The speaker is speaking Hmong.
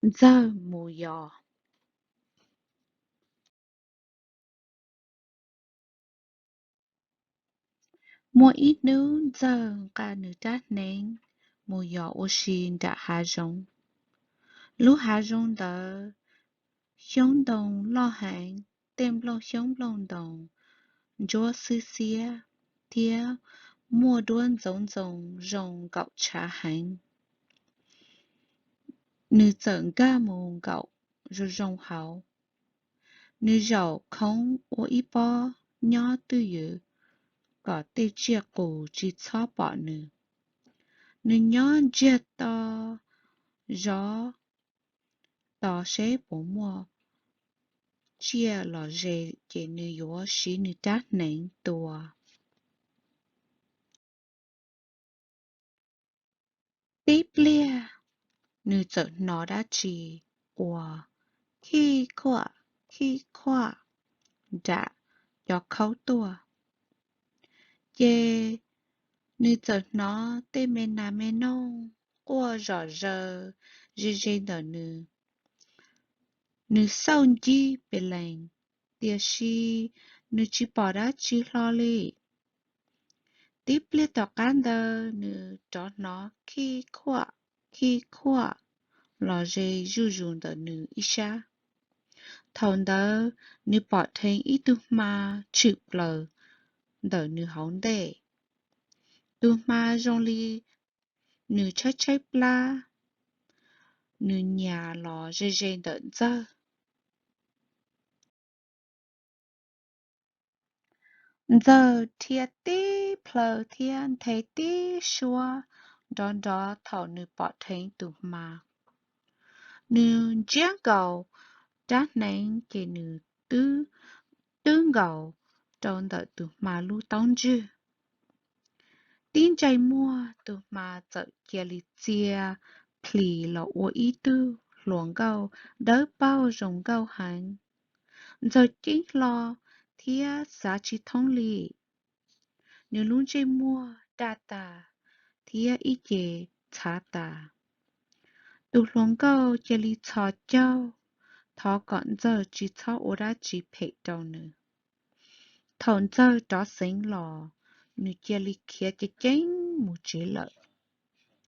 Ntxawg mus yos. Muaj ib hnub Ntxawg nqa nws rab hneev mus yos ua si nram hav zoov. Lub hav zoov ntawd xyoob ntoo loj heev, tej nplooj xyoob nplooj ntoos ntsuab xwb xiab thiab muaj duab ntxoov ntxoo zoo nkaum tshav heev. Nws txawm nkag mus nkaum zoo zoo hauv. Nws zaum khoov ua ib pob nyob twj ywm kom tej tsiaj qus tsis txhob pom nws. Nws nyob ntsiag to zov tos seb puas muaj tsiaj los ze ces nws yuav siv nws rab hneev tua. Tib pliag, nws txawm hnov dab tsi ua khij khuaj khij khuaj nram cov khaub tuaj. Ces nws txawm hnov tej me nas me noog quaj zom zaws ze ze ntawm nws. Nws xauj ncig pes lees, tiam sis nws tsis pom dab tsi hlo li. Tib pliag tom qab ntawd nws rov hnov khij khuaj khij khuaj los ze zuj zus ntawm nws ib sab. Thaum ntawd nws pom dheev ib tug hma tshwm plaws ntawm nws hauv ntej. Tus hma zoo li nws tshaib tshaib plab, nws nyias los ze ze ntawm Ntxawg. Ntxawg dhia tib plhaw thiab nthe tib suab nrov nrov thaum nws pom dheev tus hma. Nws ntsiab nkaus rab hneev ces nws twb nkaus rau ntawm tus hma lub taub ntswg. Tib ntsais muag tus hma txawm cia li txia plhis los ua ib tug hluas nkauj dawb paug zoo nkauj heev. Ntxawg ceeb hlo thiab xav tsis thoob li. Nws lub ntsej muag daj tas thiab ib ce txhav tas. Tus hluas nkauj cia li txhos caug, thov kom Ntxawg tsis txhob ua dab tsi phem rau nws. Thaum Ntxawg rov xeev los, nws cia li khiav ceev ceev mus tsev lawm.